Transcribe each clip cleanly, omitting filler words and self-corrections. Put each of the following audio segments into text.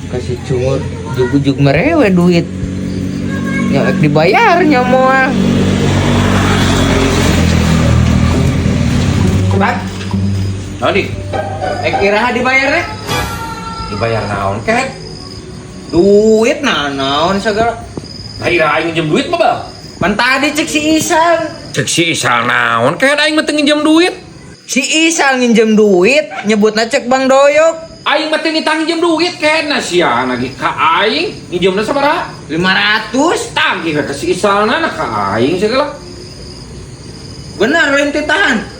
Kasih cungur jug-jug merewe duit. Nya ek dibayarnya moal. Bang, Naon ek iraha dibayarnya? Dibayar naon ket? Duit nah naon segala. Nah, ira aing nginjem duit mah, Bang. Pan tadi cek si Isal. Cek si Isal naon ket aing mah teu nginjem duit. Si Isal nginjem duit, nyebutna cek Bang Doyok. Aing mah teu ngitang nginjem duit ket nah sia nagih ka aing nginjemna sabaraha? 500. Tagih ka si Isalna nah ka aing segala. Benar lain titahan.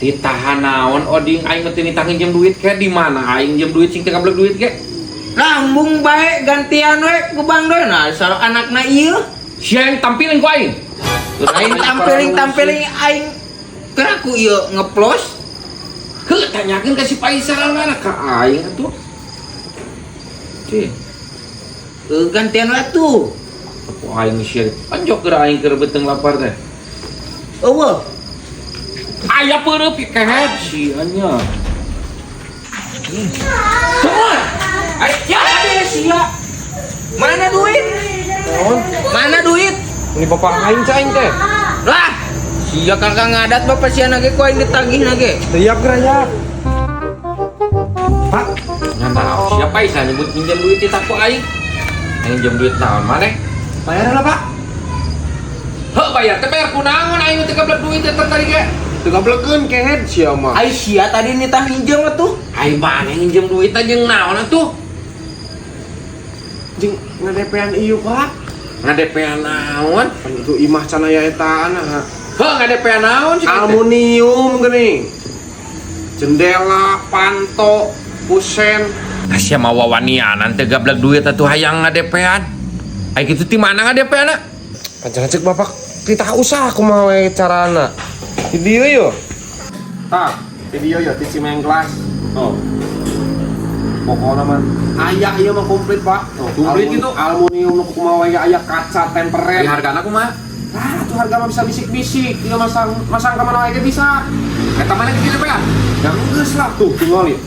Ditahan naon oding aing mah teu nitah nginjem duit ket di mana aing nginjem duit sing teu gablek duit ke? Lambung bae gantian we ku Bang Doyok. Nah, salah anakna ieu. Sia yang tampilin ku aing. Lain tampiling-tampiling aing keraku ieu ngeplos. Heuh, tanyakeun ka si Faisal nah ka aing atuh. Cih, Gantian we tuh. ku aing sia anjok keur aing keur beuteung lapar teh. Eueuh. Aya peureub kehet sia nya. Semua. Ay, Ya, sia. Mana duit? Mana duit? Ini bapak aing cai aing teh. Lah, sia kakak ngadat bapak sia nage ku aing ditagih nage. Siap geraya. Pak, naon siapa isa nyebut minjem duit di ku aing? Aing minjem duit naon maneh? Bayar lah, Pak. Heuh, bayar teh bayar kunaon aing teu gablek duit teh tadi ge. Teu gablekeun kehed sia mah. Ai sia tadi nitah nginjem atuh. Aing maneh nginjem duit aja jeung naon atuh? Jeung ngadepean ieu, Pak. Ngadepean naon? Pan itu imah can aya eta nah. Heuh, ngadepean naon sih? Aluminium geuning. Jendela, panto, kusen. Nah, sia mah wawanianan teu gablek duit atuh hayang ngadepean. Ai kitu ti mana ngadepeanna? Panjangan cek bapak titah usah kumaha we carana. Di dieu yo. Tah, di dieu yo di Cimengklas. Oh. Pokoknya mah aya ieu mah komplit, Pak. Tuh, Komplit gitu? Aluminium nu kumaha we aya kaca temperen. Di hargana kumaha? Nah, tuh harga mah bisa bisik-bisik. Ieu masang masang ka mana wae ge bisa. Eta mana kitu DP-an? Ya geus lah tuh, tinggal ya.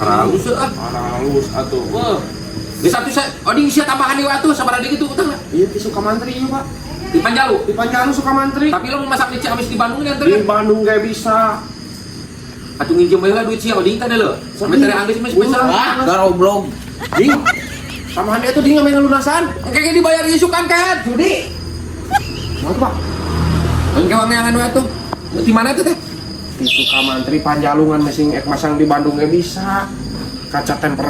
Halus ah. Halus atuh. Wah. Geus atuh sa oding sia tambahan deui atuh sabaraha deui kitu utangna? Iya di Sukamantri ieu, Pak. Di Panjalu. Di Panjalu Sukamantri. Tapi lo mau masak di Ciamis di Bandung nih Di Bandung ge bisa. Atuh nginjem bae lah duit sia oding tadi lo. Sampai tere anggeus mah spesial. Wah, garoblog. Ding. Tambahan dia tuh ding ame lunasan. Engke dibayar isukan kehed. Judi. Mau tuh, Pak? Engke wangeangan we atuh. Di mana tuh teh? Di Sukamantri Panjalungan masing ek masang di Bandung ge bisa. Kaca temper